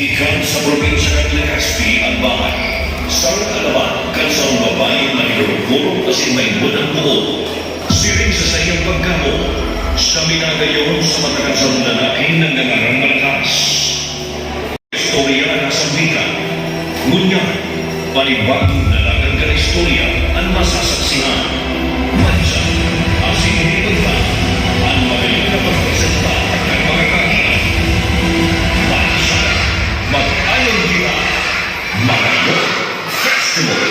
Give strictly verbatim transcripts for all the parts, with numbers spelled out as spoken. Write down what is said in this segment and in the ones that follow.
Gikan sa probinsya kan Legazpi an bahay. Sarong alamat kan sarong babayi na nagkurukuro asin may buot an buot. Siring sa saiyang pagkamo, siya minagayon sa mata kan sarong lalaki na nangangaran Malakas. Istorya na sambitan. Ngunyan, panibagong dalagan kan istorya an masasaksihan. Mansa, asin hinipunta an magayon na pagpresenta kan mga kahian. Mansa, mag-ayon kita, Magayon Festival.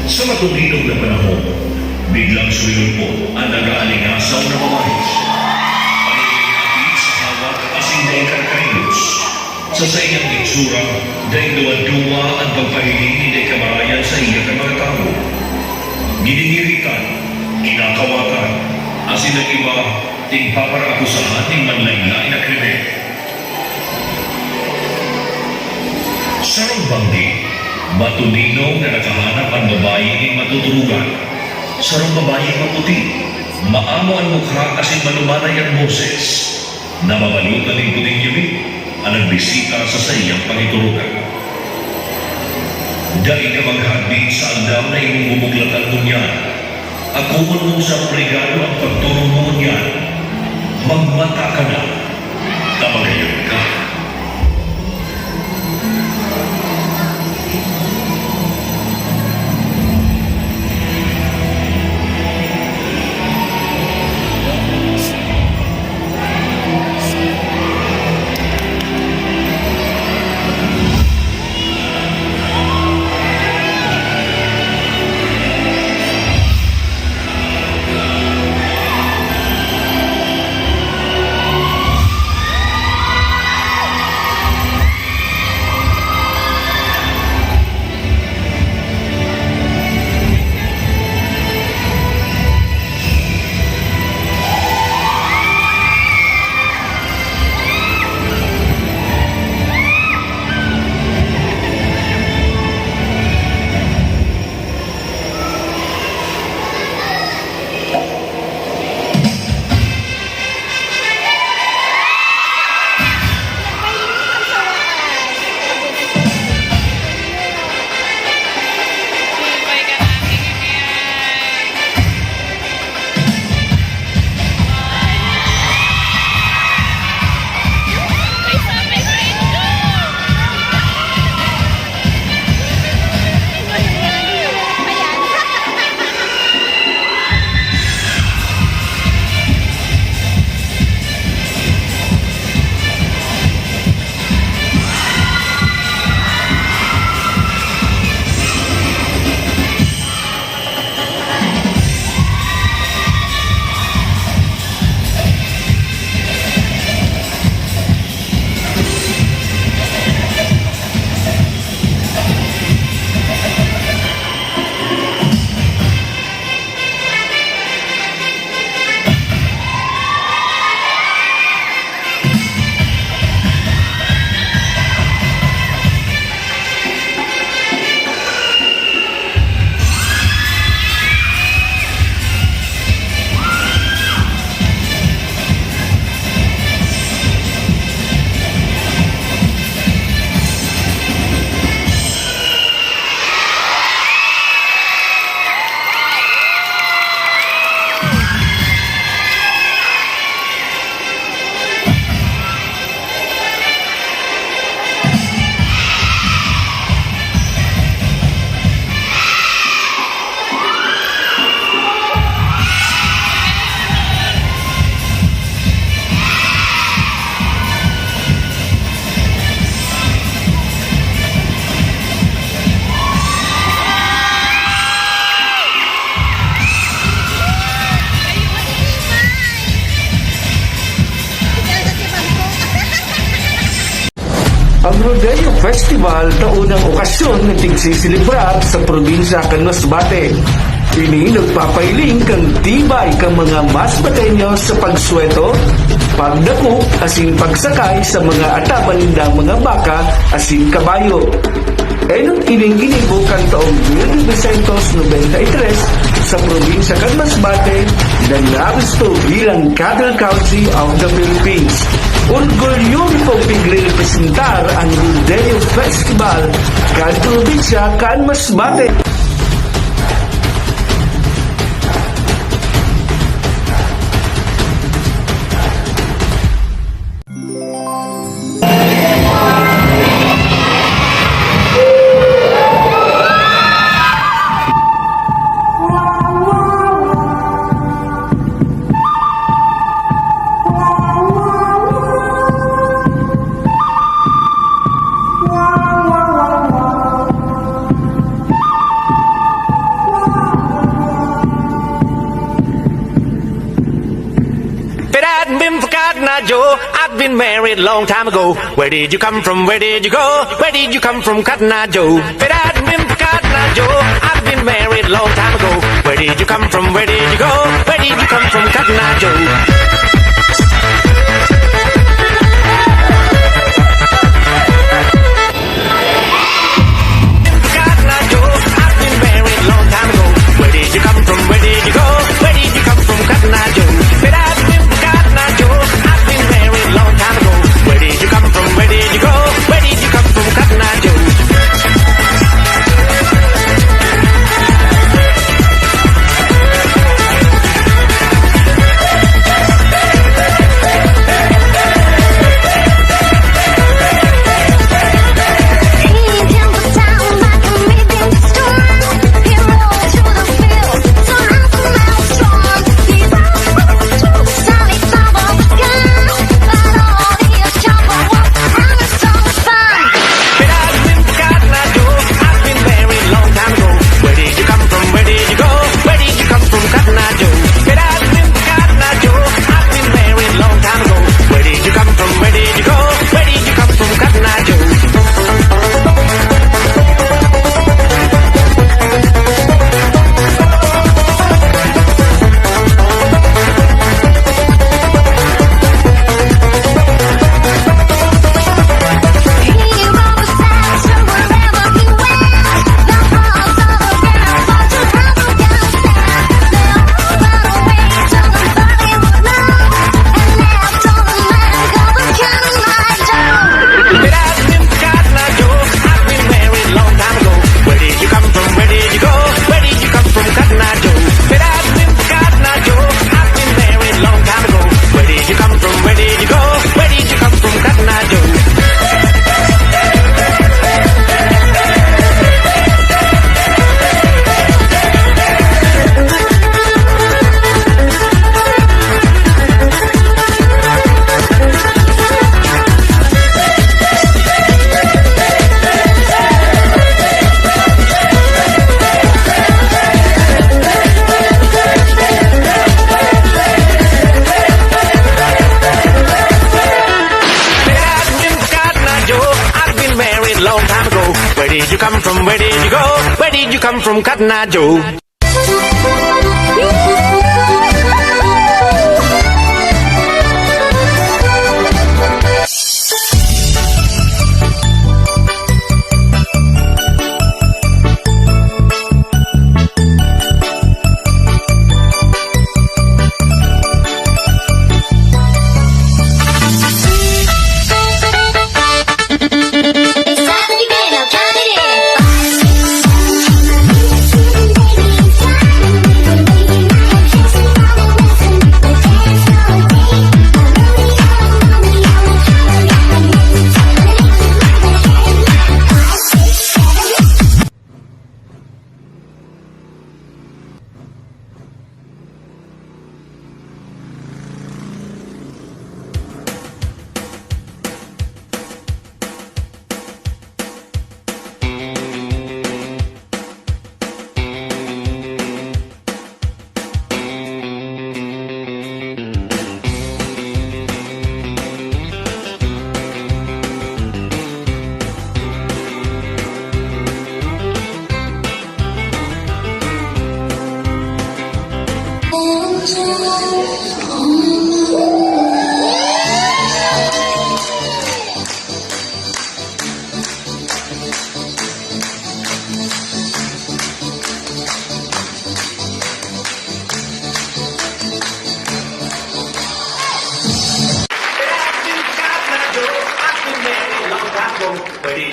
Sa matuninog na panahon, biglang suminulpot an nag-aalingasaw na babae. Panibig na ati sa hawak asin dai karkarilos. Sa saiyang itsura, dai duwa-duwa an pagpahiling nin dai kamarayan saiya kan mga tawo. Ginigiritan, kinakawatan, asin an iba, tigpaparakusahan nin manlaen-laen na krimen. Sarong banggi, matuninog na nakahanap an babayi nin matuturugan. Sarong babaying maputi, maamo an mukha asin malumanay an boses. Nababalotan nin puting yabi an nagbisita sa saiyang pangiturugan. Dai ka maghadbit sa aldaw na imong bubuklatan ngunyan. Akoon mong sarong regalo an pagtoro mo ngunyan. Magmata ka na, ta magayon ka. Ang Rodeo Festival, taon-taon na okasyon na tigsiselebrar sa probinsya kan Masbate. Ini nagpapahiling kan tibay kan mga Masbateños sa pagsuweto, pagdakop, asin pagsakay sa mga ataman nindang mga baka asin kabayo. Enot ining ginibo kan taong mil novecientos nobenta y tres sa probinsya kan Masbate na nagusto bilang Cattle Country of the Philippines. Orgulyo mi pong pigrerepresentar ang Rodeo Festival kan probinsya kan Masbate. If it hadn't been for Cotton Eye Joe, I'd been married long time ago. Where did you come from? Where did you go? Where did you come from, Cotton Eye Joe? If it hadn't been for Cotton Eye Joe, I'd been married long time ago. Where did you come from? Where did you go? Where did you come from, Cotton Eye Joe? Cotton Eye Joe, I've been married long time ago. Where did you come from? Where did you go? Where did you come from, Cotton Eye Joe? If it hadn't been for Cotton Eye Joe, I've been married long time ago. Where did you come from? Where did you go? Where did you come from, Cotton Eye Joe? If it hadn't been for Cotton Eye Joe, I'd been married long time ago. Where did you come from? Where did you go? Where did you come from, Cotton Eye Joe? If it hadn't been for Cotton Eye Joe, I'd been married long time ago. Where did you come from? Where did you go? Where did you come from, Cotton Eye Joe? If it hadn't been for Cotton Eye Joe, I'd been married long time ago. Where did you come from? Where did you go? Where did you come from, Cotton Eye Joe? If it hadn't been for Cotton Eye Joe, I'd been married long time ago. Where did you come from? Where did you go? Where did you come from, Cotton Eye Joe? I've been married long time ago. Where did you come from? Where did you go? Where did you come from, Cotton Eye Joe?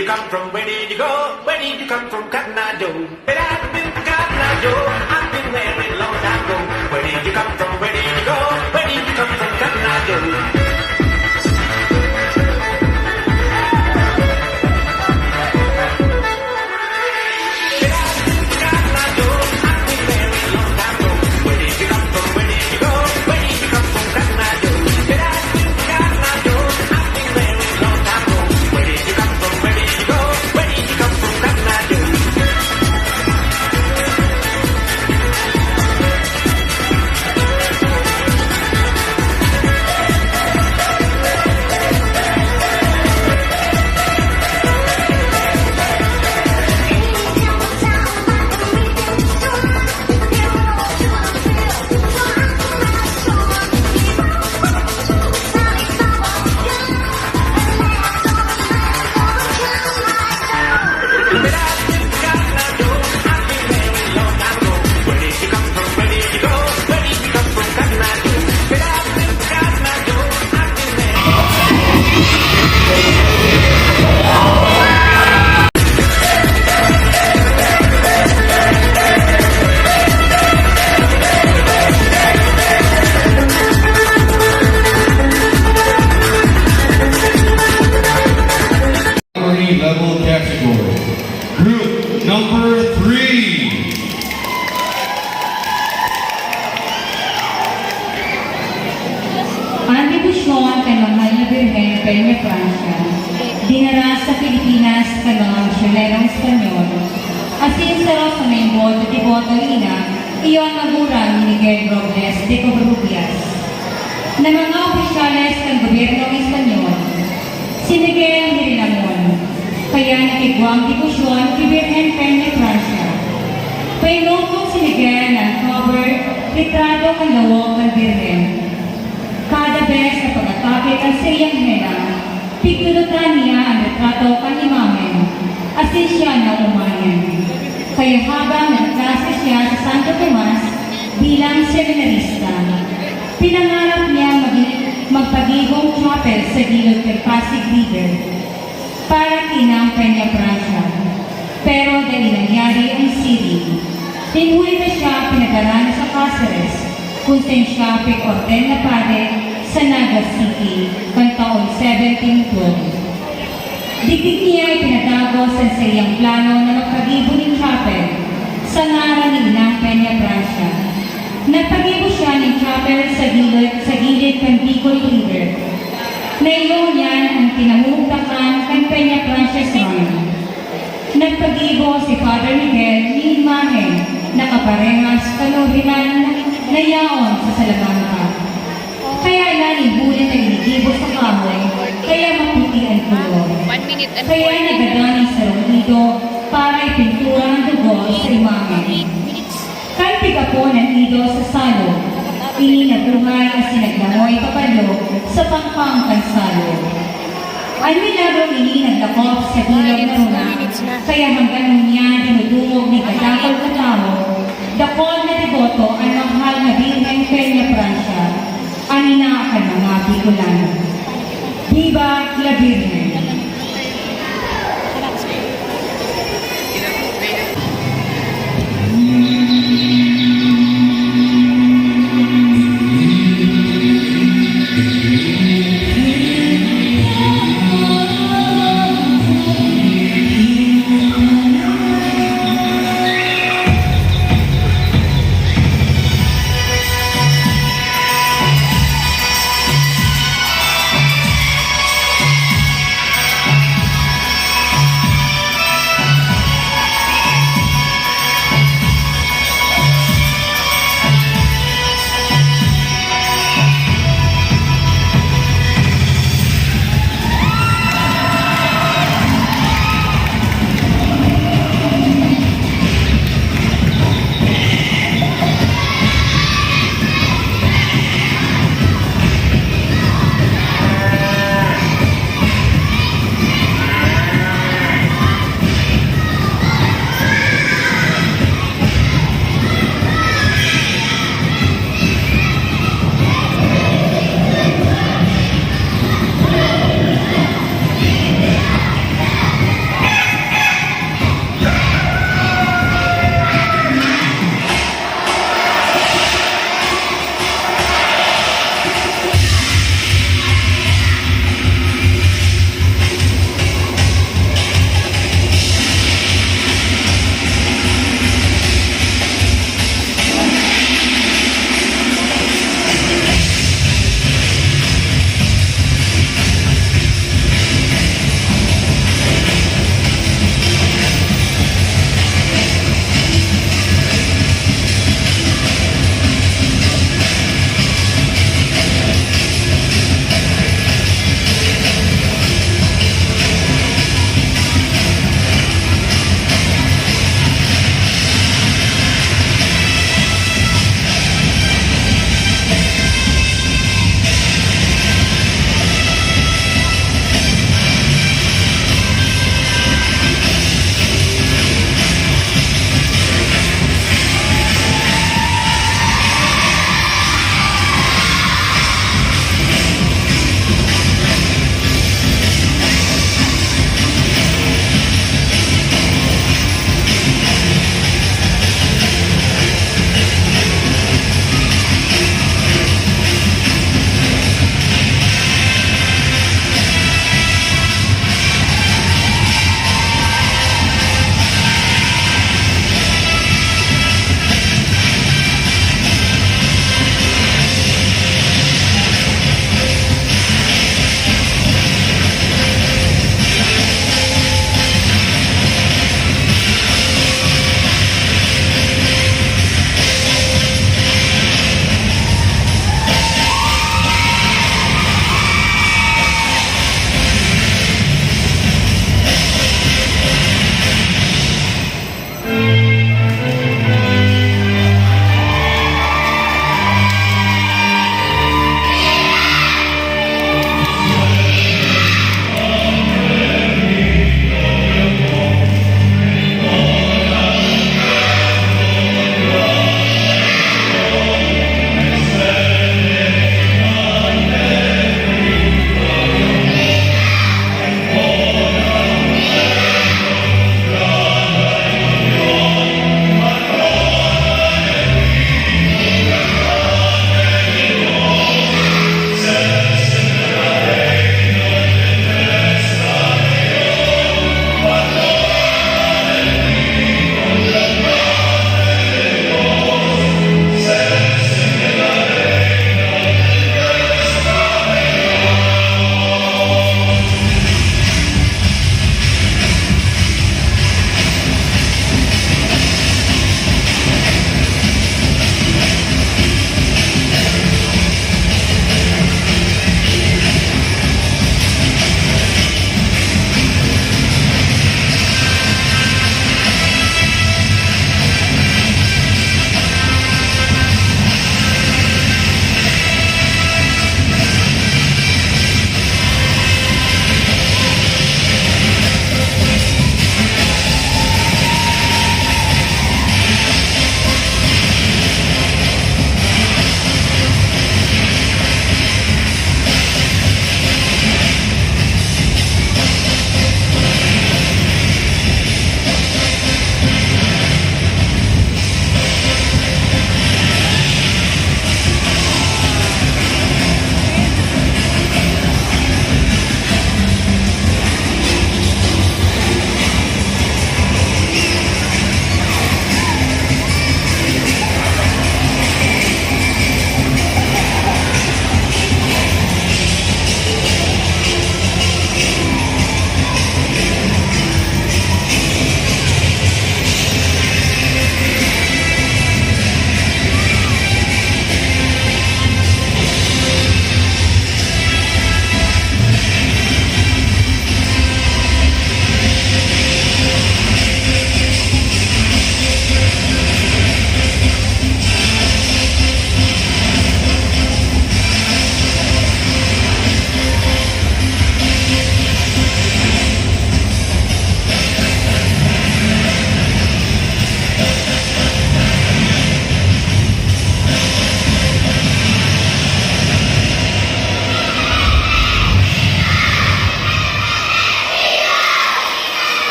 You come from? Where did you go? Where did you come from, Coronado? But I've been to Coronado. I've been there a long time ago. Where did you come from? Where did you go? Where did you come from, Coronado? Level category. Group number three. An debosyon kan Mahal na Birhen Peña Francia, dinara sa Pilipinas kan mga misyonarong Espanyol, asin saro sa maimbod na deboto ina, iyo an magurang ni Miguel Robles de Covarrubias, na mga opisyales kan gobyernong Espanyol. Si Miguel Hirilamon, kaya nakigwang debosyon ki Birhen Peña Francia. Painong kun si Miguel na an cover, retrato kan lawog kan Birhen. Kada bes na pag-atake kan saiyang hena, pigdudutan niya an retrato kan imahen, asin siya naomayan. Kaya habang nagklase siya sa Santo Tomas bilang seminarista, pinangarap niya magin-, magpagibong chapel sa gilid kan Pasig River para ki Inang Peña Francia, pero dai nangyari an siring. Nin huli na siya pinadara na sa Caceres, kun saen siya pig-orden na padi sa Naga City kan taon seventeen twelve. Digdi niya ipinadagos an saiyang plano na magpagibo nin chapel sa ngaran ni Inang Peña Francia. Nagpagibo siya nin chapel sa gilid, sa gilid kan Bicol River, na iyo ngunyan an kinamumugtakan kan Peña Francia Shrine. Nagpagibo si Father Miguel nin imahen na kaparehas kan orihinal na yaon sa Salamanca. Kaya nin huli na ginigibo sa kahoy, kaya maputi an kolor. One minute and Kaya forty. Nagadan an sarong ido para ipintura an dugo sa imahen. Kan pig-apon an ido sa salo, ini nabuhay asin naglangoy pabalog sa pangpang kan salo. An milagrong ini naglakop sa bilog na runa, kaya hanggan ngunyan dinudungog nin kadakul na tawo, dakul na deboto an mahal na Birhen Peña Francia, an ina kan mga Bicolano. Viva la Virgen!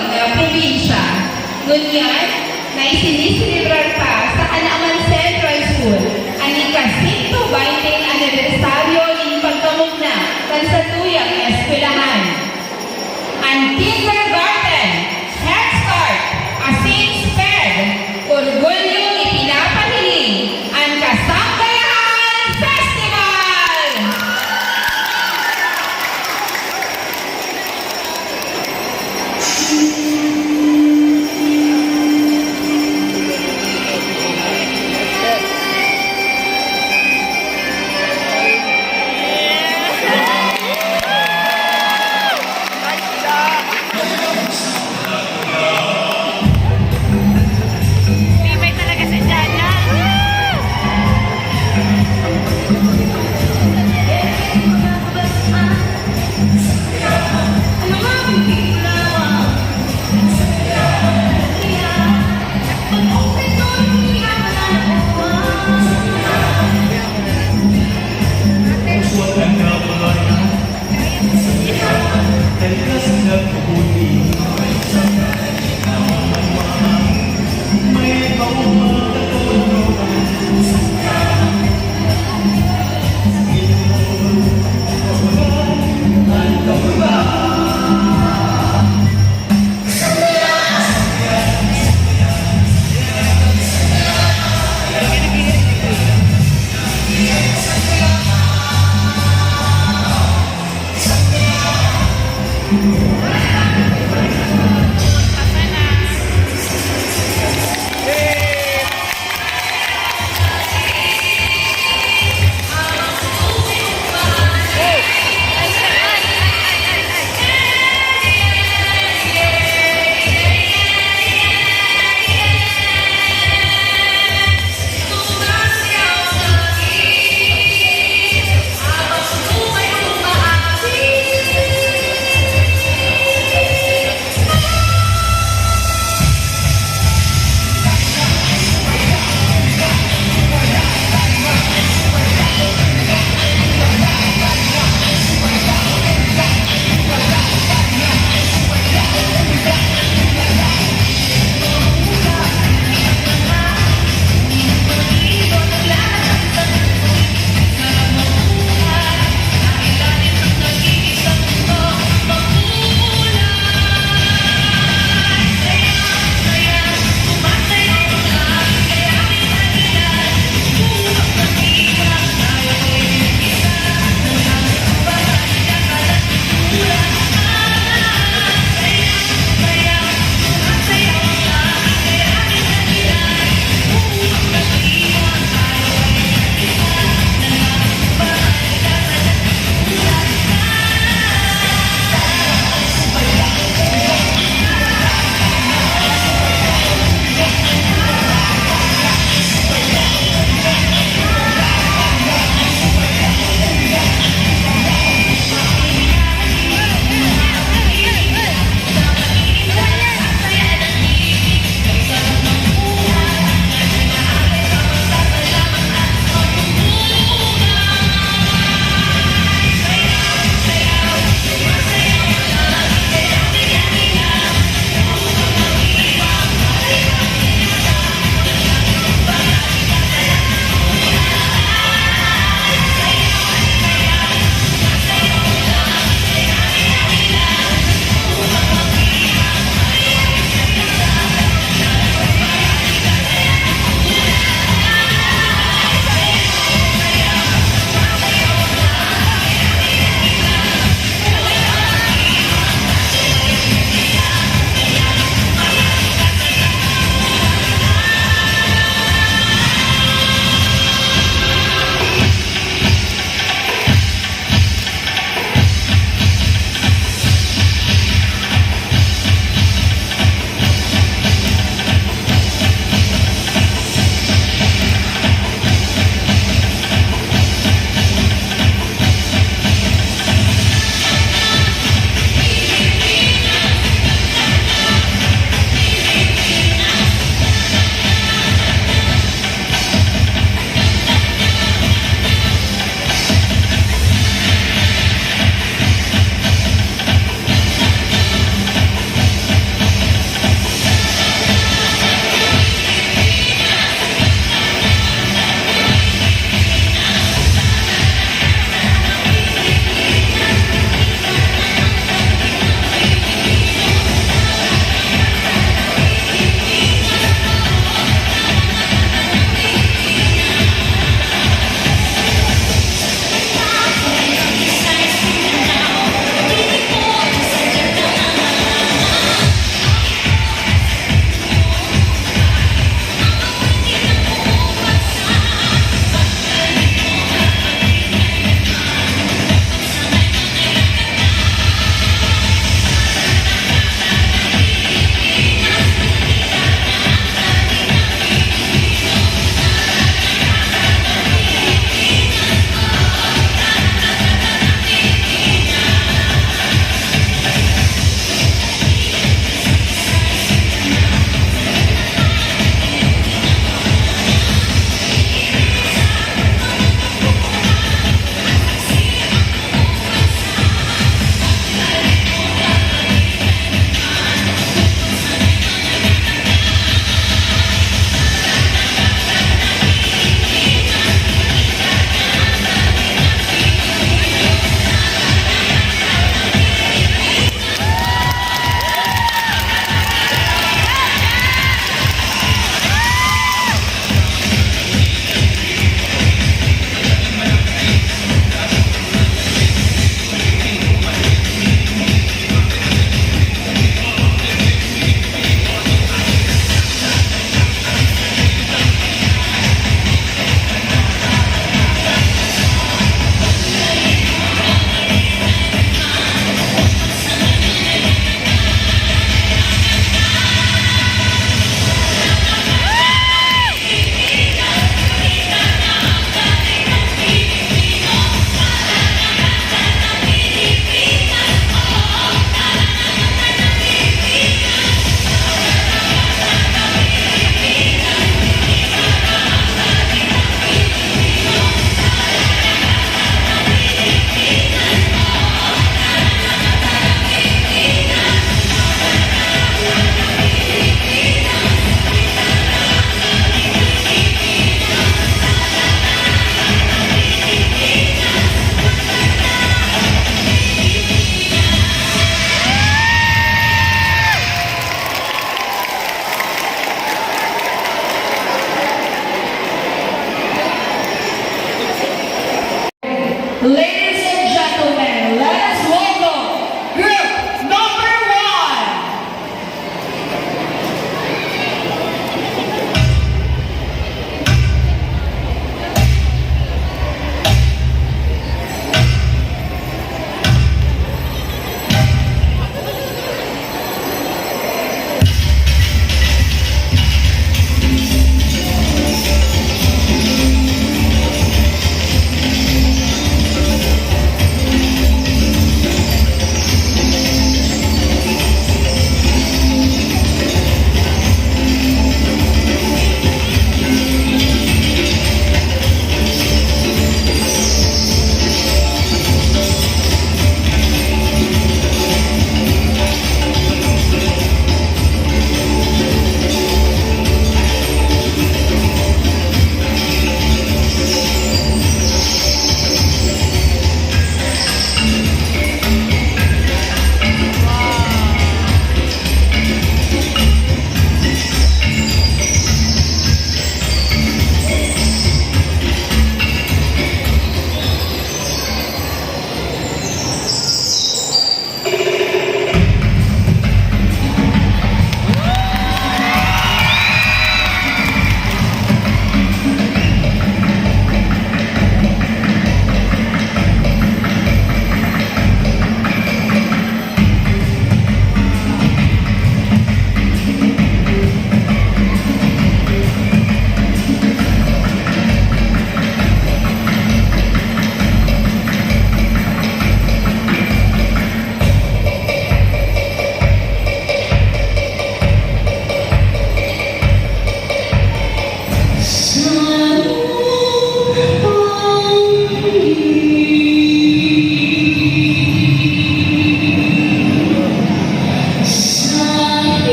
na probinsya. Ngunyan, na isiniselebrar pa sa Canaman Central School an ika-sento baynte anibersaryo nin pagkamugna kan satuyang eskwelahan. An kindergarten, Head Start, asin SPED, orgulyong ipinapahiling an Kasanggayahan Festival!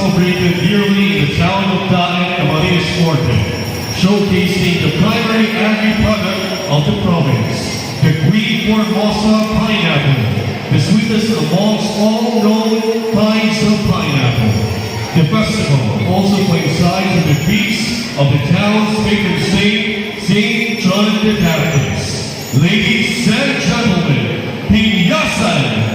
celebrated yearly in the town of Daet, Camarines Norte, showcasing the primary agri-product of the province, the Queen Formosa pineapple, the sweetest amongst all known kinds of pineapple. The festival also coincides with the feast of the town's patron saint, Saint John the Baptist. Ladies and gentlemen, Pinyasan